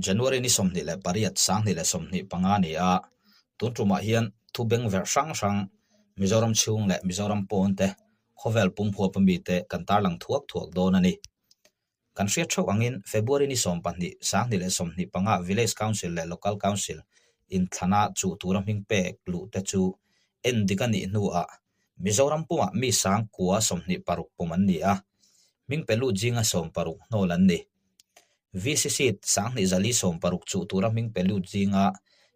January ni 28 2025 a ni a, tun tumah hian thu bengverh hrang hrang Mizoram chhung leh Mizoram pawn te khawvel pum huap a mite kan tarlang thuak thuak dawn a ni. Kan hriat theuh angin February ni 12 2025 Village Council leh Local Council inthlana chuh tura hming pek luh te chu en dik a nih hnuah Mizoram pumah mi sang kua 26 pum an ni a, hming pe lut zinga 60 hnawl an ni. VC seat 2460 chuh tura hming pe lut zinga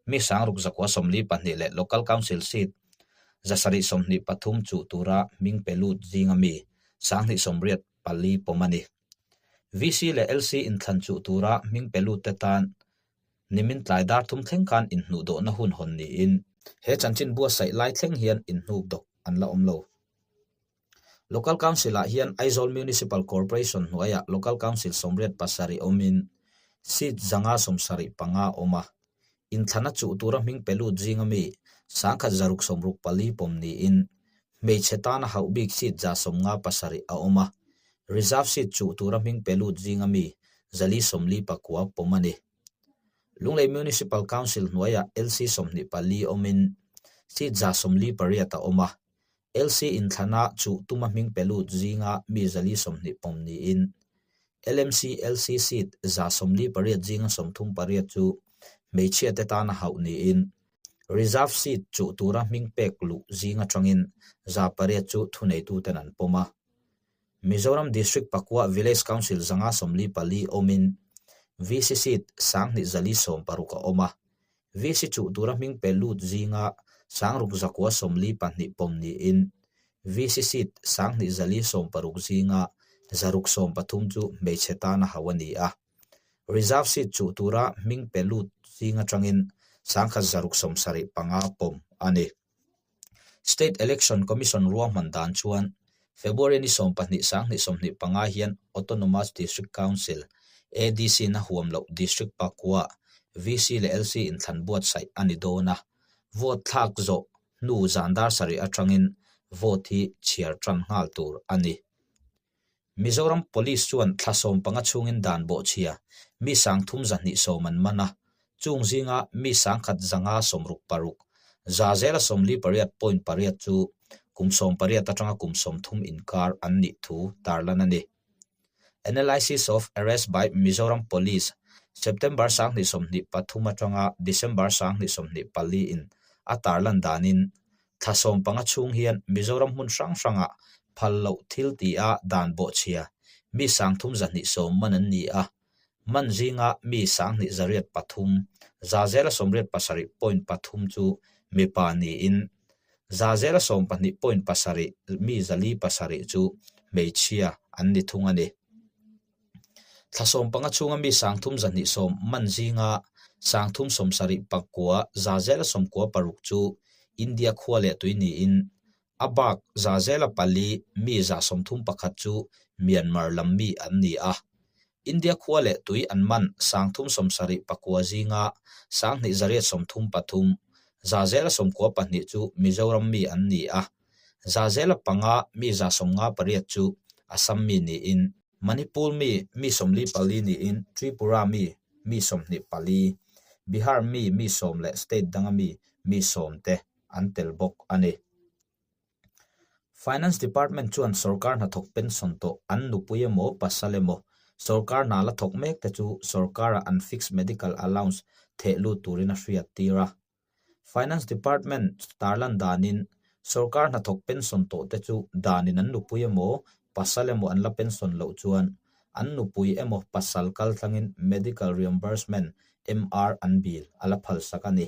mi 6142 leh Local Council seat 723 chuh tura hming pe lut zinga mi 284 pawm a ni. VC leh LC inthlan chuh tura hming pe lut te tan nimin tlai dar thum thleng khan inhnuhdawhna hun hawn niin he chanchin buatsaih lai thleng hian inhnukdawk an la awm lo. Local Council ah hian Aizawl Municipal Corporation hnuaiah Local Council 87 awmin seat 575 a awm a. Inthlana chuh tura hming pe lut zinga mi 1664 pawm niin hmeichhe tana hauh bik seat 157 a awm a. Reserve seat chuh tura hming pe lut zinga mi 449 pawm a ni. Lunglei Municipal Council hnuaiah LC 24 awmin seat 148 a awm a. LC inthlana chuh tuma hming pe lut zinga mi 420 pawm niin LMC LC seat 148 zinga 38 chu hmeichhia te tana hauh niin Reserve seat chuh tura hming pek luh zing atangin 800 chu thuneituten an pawm a. Mizoram District pakua Village Council 544 awmin VC seat 2460 a awm a. VC chuh tura hming pe lut zinga 6942 pawm niin VC seat 2460 zinga 613 chu hmeichhe tana hauh a ni a. Reserve seat chuh tura hming pe lut zing atangin 1675 pawm a ni. State Election Commission ruahman dan chuan February ni 12 2025 hian Autonomous District Council, ADC na huam loh District pakua VC leh LC inthlan buatsaih a ni dawn a, vote thlak zawh hnu zan dar sarih atangin vote hi chhiar tan nghal tur a ni. Mizoram Police chuan thla 15 chhungin dan bawhchhia mi 3220 an man a, chung zinga mi 1166, 48.8 chu kum 18 atanga kum 30 inkar an nih thu tarlan a ni. Analysis of Arrest by Mizoram Police September 2023 atanga December 2024 in a tarlan danin thla 15 chhung hian Mizoram hmun hrang hrangah phal loh thil ti a dan bawhchhia mi 3220 man an ni a, man zinga mi 2203, 87.3 chu mipa niin 12.7 mi 47 chu hmeichhia an ni thung a ni. Thla 15 chhunga mi 3220 man zinga 379 96 chu India khua leh tui niin a bak 4 mi 31 chu Myanmar lam mi an ni a. India khua leh tui an man 374 zinga 2833 92 chu Mizoram mi an ni a. 5 mi 58 chu Assam mi niin Manipur mi mi 44 niin Tripura mi mi 24, Bihar mi mi 10 leh state danga mi mi 10 te an tel bawk a ni. Finance Department chuan sorkar hnathawk pension tawh an nupui emaw pasal emaw sorkar hna la thawk mek te chu sorkara an fixed medical allowance theh lut turin a hriat tir a. Finance Department tarlan danin sorkar hnathawk pension tawh te chu danin an nupui emaw pasal emaw an la pension loh chuan an nupui emaw pasal kal tlangin medical reimbursement, MR, an bill a la phalsak a ni.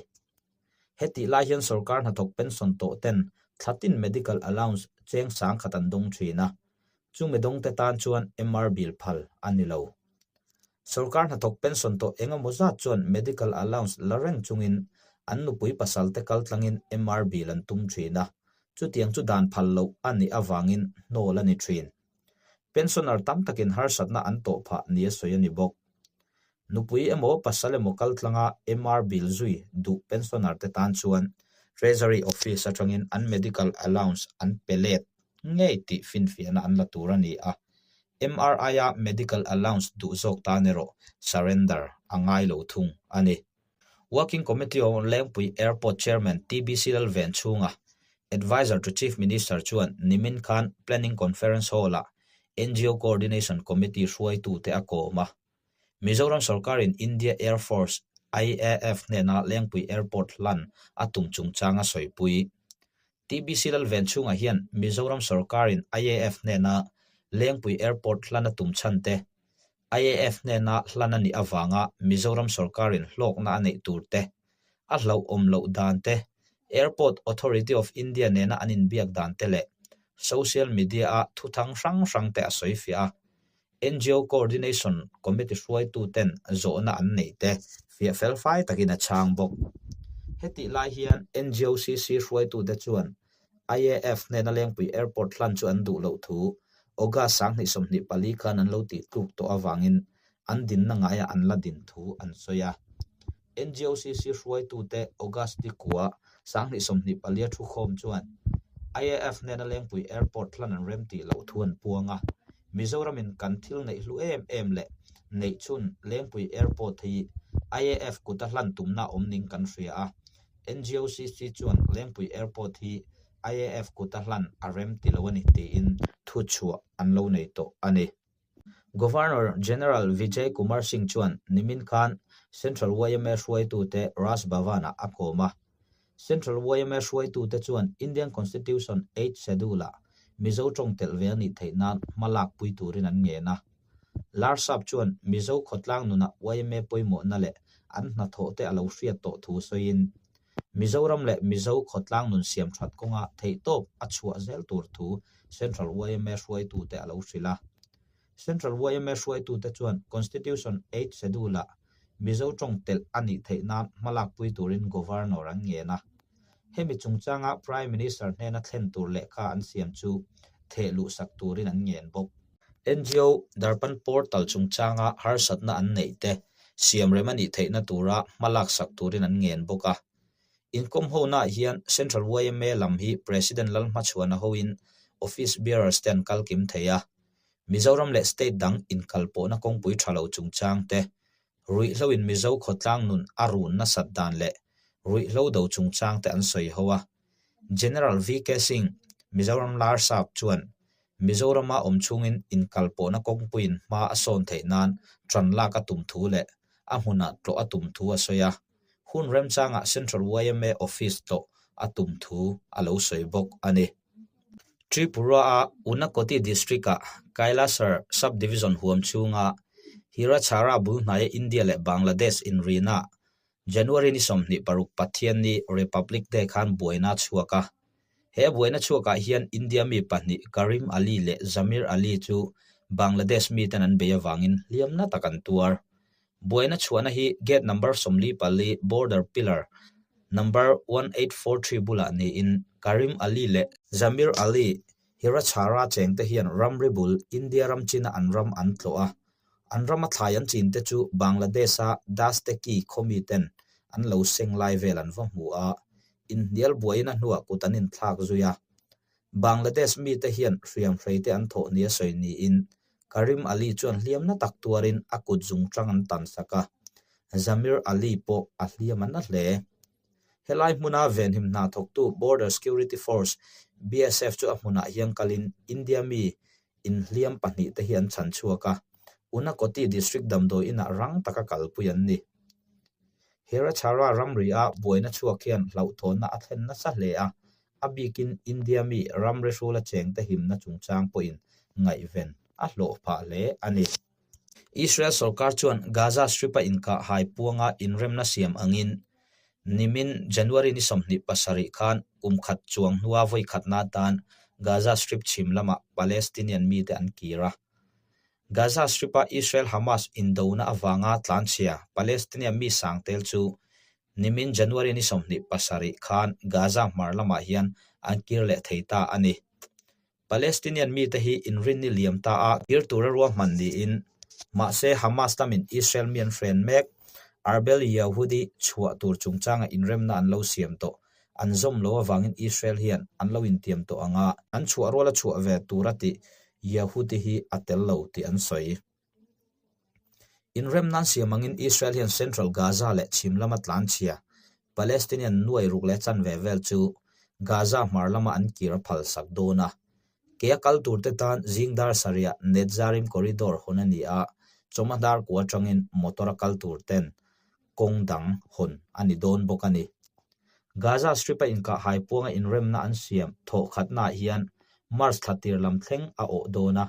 Hetih lai hian sorkar hnathawk pension tawh ten thlatin medical allowance cheng sang khat an dawng thin a, chumi dawngte tan chuan MR bill phal a ni lo. Sorkar hnathawk pension tawh engemaw zat chuan medical allowance la reng chungin an nupui pasal te kal tlangin MR bill an tum thin a, chutiang chu dan phal loh a nih avangin hnawl a ni thin. Pensioner tam takin harsatna an tawh phah nia sawi a ni bawk. Nupui emaw pasal emaw kal tlanga MR bill zui duh pensioner te tan chuan Treasury Office atangin an medical allowance an pe let ngei tih finfiahna an la tur a ni a. MRI-a medical allowance duh zawk tan erawh surrender a ngai lo thung a ni. Working Committee on Lengpui Airport Chairman TBC Lalvenchhunga, Adviser to Chief Minister chuan nimin khan Planning Conference Hall-ah ngo Coordination Committee hruaitute a kawm a. Mizoram sorkarin India Air Force, IAF, hnena Lengpui Airport hlan a tum chungchang a sawipui. TBC Lalvenchhunga hian Mizoram sorkarin IAF hnena Lengpui Airport hlan a tum chhan te, IAF hnena hlan a nih avanga Mizoram sorkarin hlawkna a neih tur te, a hlauhawm loh dan te, Airport Authority of India nena an inbiak dan te leh social media-a thuthang hrang hrang te a sawifiah a. Ngo Coordination Committee hruaituten zawhna an neih te fiah fel fai takin a chhang bawk. Hetih lai hian NGOCC hruaitute chuan IAF hnena Lengpui Airport hlan chu an duh loh thu August 2024 khan an lo tih tluk tawh avangin an dinna ngaiah an la din thu an sawi a. NGOCC hruaitute August Dikua 2024 thukhawm chuan IAF hnena Lengpui Airport hlan an remtih loh thu an puang a. Mizoramin kan thil neih hlu em em leh neih chhun Lengpui Airport hi IAF kuta hlan tumna awm ning kan hria a. NGOCC chuan Lengpui Airport hi IAF kuta hlan a remti lo a ni tiin thuchhuah an lo nei tawh a ni. Governor General Vijay Kumar Singh chuan nimin khan Central yma hruaitute Raj Bhavan-ah a kawm a. Central yma hruaitute chuan Indian Constitution Eighth Schedule-ah Mizo tawng telh ve a nih theih nan hma lakpui turin an ngen a. Larsap chuan Mizo khawtlang nunah yma pawimawhna leh an hnathawhte a lo hriat tawh thu sawiin, Mizoram leh Mizo khawtlang nun siam that kawnga theihtawp a chhuah zel tur thu Central yma hruaitute a lo hrilh a. Central yma hruaitute chuan Constitution Eighth Schedule-ah Mizo tawng telh a nih theih nan hmalakpui turin Governor an ngen a. Hemi chungchanga Prime Minister hnena thlen tur lehkha an siam chu theh luhsak turin an ngen bawk. Ngo Darpan Portal chungchanga harsatna an neih te siamrem a nih theihna tura hma laksak turin an ngen bawk a. Inkawm honaah hian Central yma lam hi President Lalhmachhuana hoin Office Bearers te an kalkim thei a. Mizoram leh state dang inkalpawhna kawngpui tha lo chungchang te, ruihhloin Mizo khawtlang nun a run nasat dan leh ruihhlo do chungchang te an sawi ho a. General VK Singh, Mizoram Larsap chuan Mizorama awm chungin inkalpawhna kawngpuiin hma a sawn theih nan ṭan lak a tum thu leh a hmunah tlawh a tum thu a sawi a, hun remchangah Central yma Office tlawh a tum thu a lo sawi bawk a ni. Tripura-a Unakoti District-ah Kailasar Sub-Division huam chhunga Hirachara bul hnaia India leh Bangladesh inrina January ni 26 Pathianni Republic Day khan buaina a chhuak a. He buaina chhuakah hian India mi pahnih Karim Ali leh Zamir Ali chu Bangladesh miten an bei avangin hliamna tak an tuar. Buaina chhuahna hi gate number 44 border pillar number 1843 bulah niin Karim Ali leh Zamir Ali Hirachara chengte hian ramri bul India ram china an ram an tlawh a. An rama thlai an chinte chu Bangladesh-a Dasteki khaw miten an lo seng lai vel an va hmu a, inhnial buaina hnuah kut an inthlak zui a. Bangladesh mite hian hriamhreite an thawh nia sawi niin Karim Ali chuan hliamna tak tuarin a kut zungchang an tan sak a, Zamir Ali pawh a hliam a na hle. Helai hmuna venhim hna thawktu Border Security Force, BSF, chu a hmunah hian kalin India mi inhliam pahnihte hi an chhan chhuak a, Unakoti District damdawi inah rang taka kalpui an ni. Hirachara ramri-a buaina chhuak hian hlauhthawnna a thlen nasa hle a, a bikin India mi ramri hrula chengte himna chungchang pawhin ngaihven a hlawh phah hle a ni. Israel sorkar chuan Gaza Strip-a inkah hai puanga inremna siam angin nimin January ni 27 khan kum khat chuang hnua vawi khatna atan Gaza Strip chhim lamah Palestinian mite an kir a. Gaza Strip-a Israel-Hamas indona avanga tlanchhia Palestinian mi sangtel chu nimin January ni 27 khan Gaza hmar lamah hian an kir leh thei ta a ni. Palestinian mite hi inrinni liam ta a kir tura ruahman niin, mahse Hamas lamin Israel mi an hren mek, Arbel Yehudi chhuah tur chungchanga inremna an lo siam tawh an zawm lo avangin Israel hian an lo intiam tawh ang a, an chhuah ruala chhuah ve tura tih Yahudi hi a tel lo tih an sawi. Inremnan siam angin Israel hian Central Gaza leh chhim lama tlanchhia Palestinian nuai ruk leh chanve vel chu Gaza hmar lama an kir a phalsak dawn a. Ke a kal turte tan zing dar sarihah Netzarim Corridor hawn a ni a, chawhma dar kua atangin motor a kal tur ten kawng dang hawn a ni dawn bawk a ni. Gaza Strip-a inkahhai puanga inremna an siam thawhkhatnaah hian March thla tir lam thleng a awh dawn a.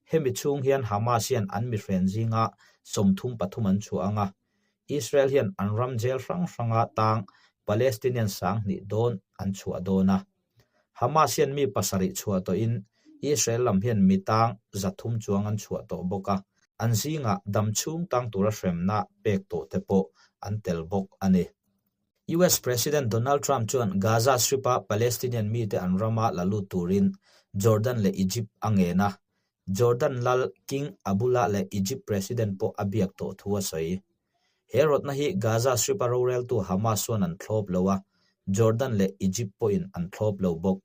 Hemi chhung hian Hamas hian an mihren zinga 33 an chhuah ang a. Israel hian an ram jail hrang hranga tang Palestinian 2000 dawn an chhuah dawn a. Hamas hian mi pasarih chhuah tawhin Israel lam hian mi tang 300 chuang an chhuah tawh bawk a, an zingah dam chhung tang tura hremna pek tawh te pawh an tel bawk a ni. US President Donald Trump chuan Gaza Strip-a Palestinian mite an rama la lut turin Jordan leh Egypt a ngen a, Jordan lal King Abdullah leh Egypt President pawh a biak tawh thu a sawi. He rawtna hi Gaza Strip-a roreltu Hamas chuan an thlawp lo a, Jordan leh Egypt pawhin an thlawp lo bawk.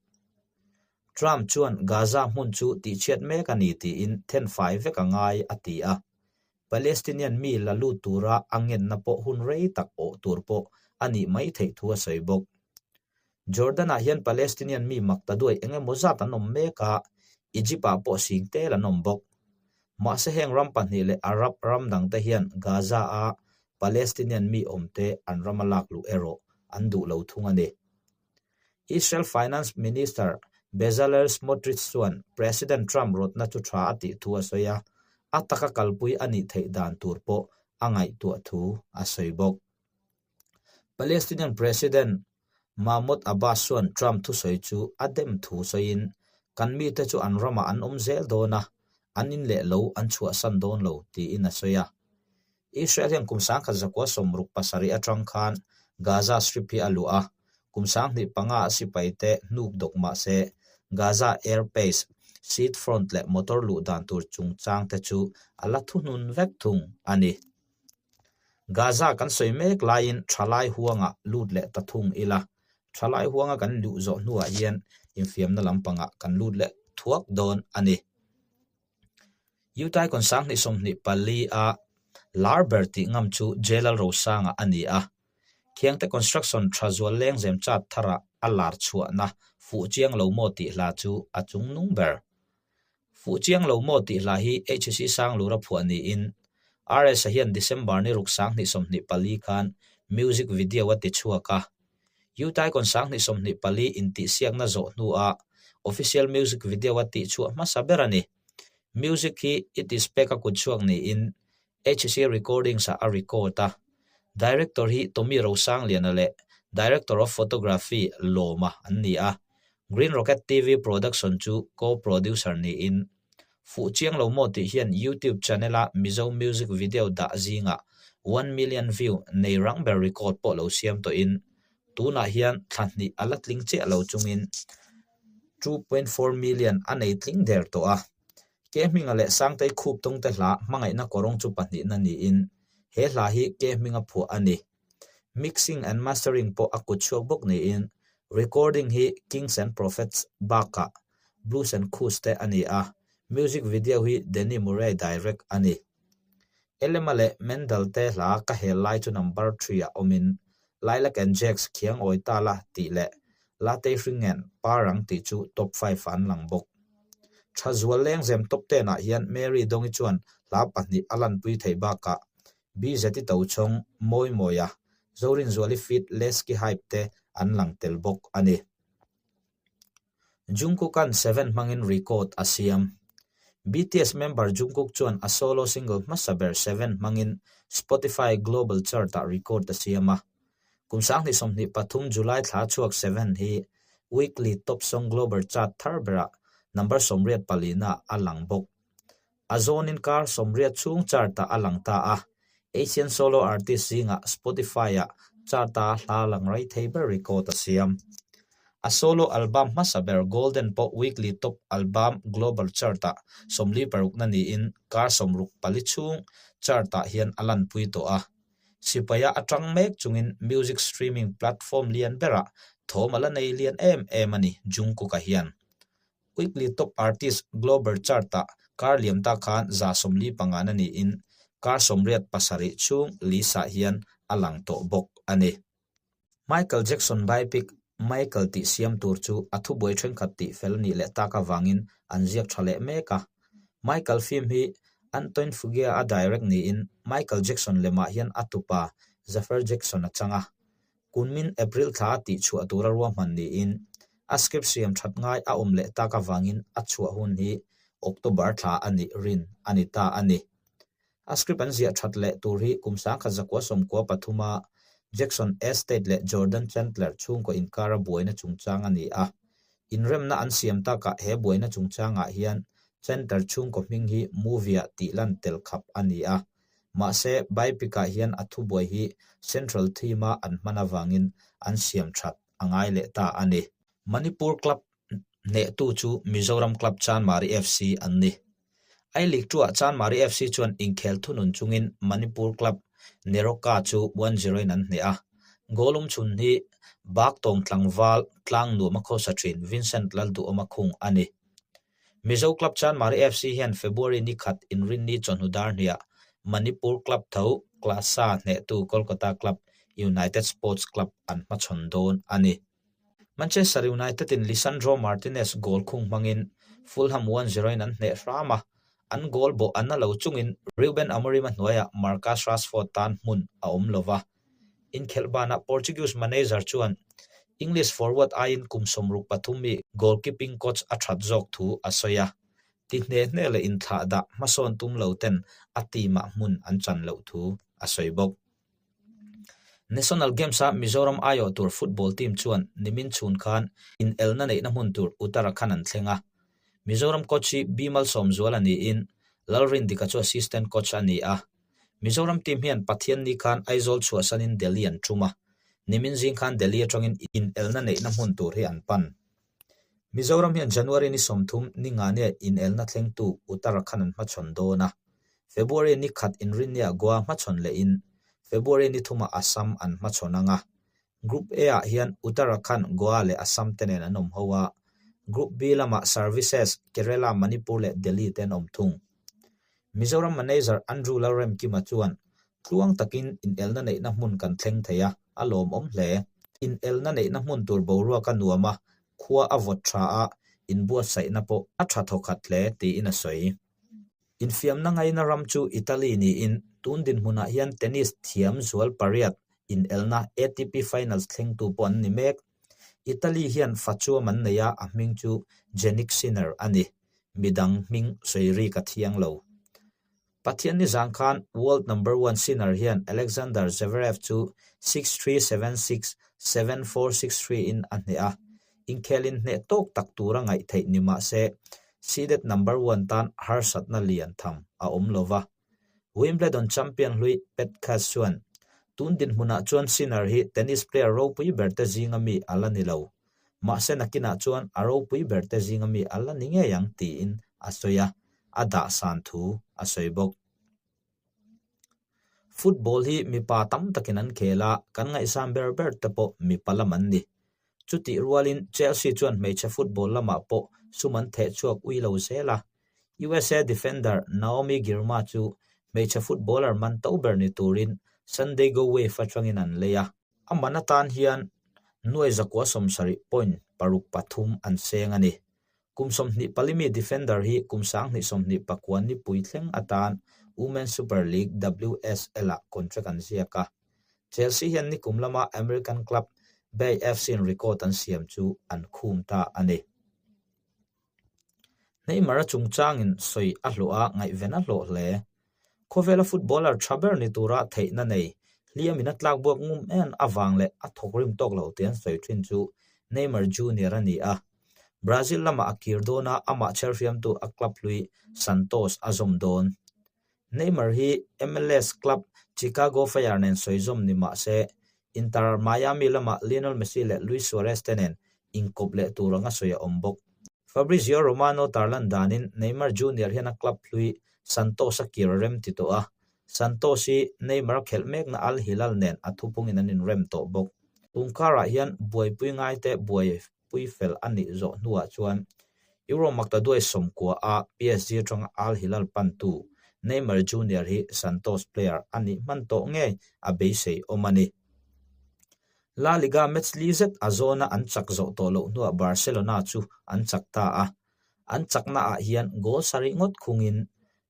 Trump chuan Gaza hmun chu tihchhiat mek a ni tiin thenfai vek a ngai a ti a. Palestinian mi la lut tura a ngenna pawh hun rei tak awh tur pawh a nih mai theih thu a sawi bawk. Jordan-ah hian Palestinian mi mak ta duai eng emaw zat an awm mek a, Egypt-ah pawh sing tel an awm bawk. Mahse heng ram pahnih leh Arab ram dangte hian Gaza-a Palestinian mi awmte an rama lak luh erawh an duh lo thung a ni. Israel Finance Minister Bezalel Smotrich chuan President Trump rawtna chu tha a tih thu a sawi a, a taka kalpui a nih theih dan tur pawh a ngaihtuah thu a sawi bawk. Palestinian President Mahmoud Abbas chuan Trump thusawi chu a dem thu sawiin, Kan mite chu an ramah an awm zel dawn a, an in leh lo an chhuahsan dawn lo, tiin a sawi a. Israel hian kum 1967 atang khan Gaza Strip hi a luah a, kum 2005 ah sipaite hnuk dawk mah se Gaza airbase, seat front leh motor luh dan tur chungchang te chu a la thuhnun vek thung a ni. Gaza kan sawi mek laiin thalai huangah lut leh ta thung ila, thalai huanga kan luh zawh hnuah hian infiamna lampangah kan lut leh thuak dawn a ni. Utah Icon 2024 a lar ber tih ngam chu Jalal Rosanga a ni a, Khiangte Construction tha zual lengzem chat tharah a lar chhuahna fuh chiang lo maw tih hla chu a chungnung ber. Fuh chiang lo maw tih hla hi HC Sanglura phuah niin RS-a hian December ni ruk 2024 khan music video a ti chhuak a. Utah Icon 2024 intihsiakna zawh hnuah official music video a tihchhuah hmasa ber a ni. Music hi It Is Pek-a kutchhuak niin HC Recordings-ah a record a. Director hi Tommy Rosangliana leh Director of Photography Lawma an ni a. Green Rocket TV Production chu co-producer niin Fuh Chiang Lo Maw tih hian YouTube channel-a Mizo music video dah zingah 1 million view nei rang ber record pawh lo siam tawhin tunah hian thla hnih a la tling chiah lo chungin 2.4 million a nei tling der tawh a. Ke hminga leh Sangtei khup tawngte hla hmangaihna kawrawng chu pahnihna niin he hla hi ke hminga phuah a ni. Mixing and mastering pawh a kut chhuak bawk niin recording hi Kings and Prophets bakah Blues and Coups te a ni a, music video hi Danny Murray direct a ni. Elema leh Mendel te hla ka hel lai chu number three ah awmin Lilac and Jacks khiang awi ta la tih leh Latei Hringen Parang tih chu top five ah an lang bawk. Tha zual lengzem top ten ah hian Mary Dongi chuan hla pahnih a lanpui theih bakah BZ-i Tochhawng, Mawi Mawia, Zorinzuali feat Lesky Hype te an lang tel bawk a ni. Jungkook-a'n Seven hmangin record a siam. BTS member Jungkook chuan a solo single hmasa ber Seven hmangin Spotify Global Chart-ah record a siam a. Kum 2023 July thla chhuak Seven hi Weekly Top Song Global Chart thar berah number 84 ah a lang bawk. A zawnin kar 80 chhung chart-ah a lang ta a, Asian solo artist zingah Spotify-ah chart-a hla lang rei thei ber record a siam. A solo album hmasa ber Golden pawh Weekly Top Album Global Chart-ah 46na niin kar 64 chhung chart-ah hian a lanpui tawh a. Sipaia a tang mek chungin music streaming platform lian berah thawm a la nei lian em em a ni Jungkook-a hian. Weekly Top Artist Global Chart-ah kar liam ta khan 45 na niin kar 87 chhung list-ah hian a lang tawh bawk a ni. Michael Jackson biopic Michael tih siam tur chu a thubuai thenkhat tih fel nih leh tak avangin an ziak tha leh mek a. Michael film hi Antoine Fuqua a direct niin Michael Jackson lemah hian a tupa Jaafar Jackson a chang a. Kunmin April thla a tih chhuah tura ruahman niin a script siam that ngai a awm leh tak avangin a chhuah hun hi October thla a nih rin a ni ta a ni. A script an ziah that leh tur hi kum 1993 a Jackson Estate leh Jordan Chandler chhungkaw inkara buaina chungchang a ni a. Inremna an siam takah he buaina chungchangah hian Chandler chhungkaw hming hi movie-ah tih lan tel khap a ni a. Mahse, biopic-ah hian a thubuai hi central theme-a an hman avangin an siam that a ngai leh ta a ni. Manipur club hnehtu chu Mizoram club Chanmari FC an ni. I-League 2-ah Chanmari FC chuan inkhel thunun chungin Manipur club NEROCA chu 1-0 in an hneh a. Goal um chhun hi Baktawng tlangval tlang nuam a khawsa thin Vincent Lalduhawma khung a ni. Mizo club Chanmari FC hian February ni khat inrinni chawhnu dar hniah Manipur club tho Klasa hnehtu Kolkata club United Sports Club an hmachhawn dawn a ni. Manchester United in Lisandro Martinez goal khung hmangin Fulham 1-0 in an hneh hram a, an goal bawh an na lo chungin Ruben Amorim a hnuaiah Marcus Rashford tan hmun a awm lo va. Inkhelh banah Portuguese manager chuan English forward aiin kum 63 mi goalkeeping coach a that zawk thu a sawi a, ti hne hne leh inthlahdah hmasawn tum lo ten a team ah hmun an chan loh thu a sawi bawk. National Games-a Mizoram aiawh tur football team chuan nimin chhun khan inelna neihna hmun tur Uttarakhand an thleng a. Mizoram coach hi Bimal Sawmzuala niin Lalrindika chu assistant coach a ni a. Mizoram team hian Pathianni khan Aizawl chhuahsanin Delhi an tum a, nimin zing khan Delhi atangin inelna neihna hmun tur hi an pan. Mizoram hian January ni 30 ni ngania inelna thlengtu Uttarakhand an hmachhawn dawn a, February ni khat inrinniah Goa hmachhawn lehin February ni thumah Assam an hmachhawn ang a. Group A-ah hian Uttarakhand, Goa leh Assam te nen an awm ho a, Group B lamah Services, Kerala, Manipur leh Delhi te an awm thung. Mizoram manager Andrew Lalremkima chuan, Tluang takin inelna neihna hmun kan thleng thei a, a lawmawm hle. Inelna neihna hmun tur boruak a nuam a, khua a vawt tha a, inbuatsaihna pawh a tha thawkhat hle, tiin a sawi. Infiamna ngaina ram chu Italy niin tun dinhmunah hian tennis thiam zual pariat inelna ATP Finals thlengtu pawh an ni mek. Italy hian fa chuam an nei a, a hming chu Jannik Sinner a ni. Midang hming sawi ri ka thiang lo. Pathian nizan khan world number one Sinner hian Alexander Zverev chu 6-3, 7-6, 7-4, 6-3 in a hneh a. Inkhel inhneh tawk tak tura ngaih theih ni mah se seeded number one tan harsatna lian tham a awm lo va. Wimbledon champion hlui Pat Cash chuan, Tun dinhmunah chuan Sinner hi tennis player ropui berte zinga mi a la ni lo. Mahse nakinah chuan a ropui berte zinga mi a la ni ngei ang tiin a sawi a, a dahsan thu a sawi bawk. Football hi mipa tam takin an khel a, kan ngaihsan ber ber te pawh mipa lam an ni. Chutih rualin Chelsea chuan hmeichhe football lamah pawh sum an theh chhuak ui lo zel a. USA defender Naomi Girma chu hmeichhe footballer man to ber ni turin San Diego Wave atangin an lei a. A man atan hian nuai 970.63 an seng a ni. Kum 24 mi defender hi kum 2029 nipui thleng atan Women's Super League, WSL-ah contract an ziak a. Chelsea hian nikum lama American club Bay FC-in record an siam chu an khum ta a ni. Neymar a chungchangin sawi a hlawh a, ngaihven a hlawh hle. Khawvela footballer tha ber ni tura theihna nei, hliamin a tlakbuak ngum en avang leh a thawkrim tawk lo tih an sawi thin chu Neymar Junior a ni a. Brazil lamah a kir dawn a, amah chherhriamtu a club hlui Santos a zawm dawn. Neymar hi MLS club Chicago Fire nen sawizawm ni mah se, Inter Miami lamah Lionel Messi leh Luis Suarez te nen inkawp leh tur anga sawi a awm bawk. Fabrizio Romano tarlan danin Neymar Junior hian a club hlui Santos a kir a rem ti tawh a, Santos hi Neymar a khelh mekna Al Hilal nen a thupungin an inrem tawh bawk. Tun karah hian buaipui ngaite buaipui fel a nih zawh hnuah chuan. Euro maktaduai 90 a PSG atanga Al Hilal pantu Neymar Junior hi Santos player a nih hman tawh ngei a beisei awm a ni. La Liga match li zet a zawna an chak zawh tawh loh hnuah Barcelona chu an chak ta a, an chakna ah hian goal sarih ngawt khungin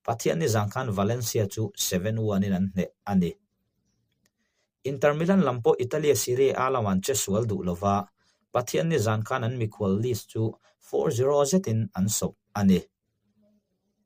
Pathianni zang khan Valencia chu 7-1 in an hneh a ni. Inter Milan lam pawh Italia Serie A lamah an che sual duh lova, Pathianni zan khan an mikhual list chu 4-0 zetin an sawp a ni.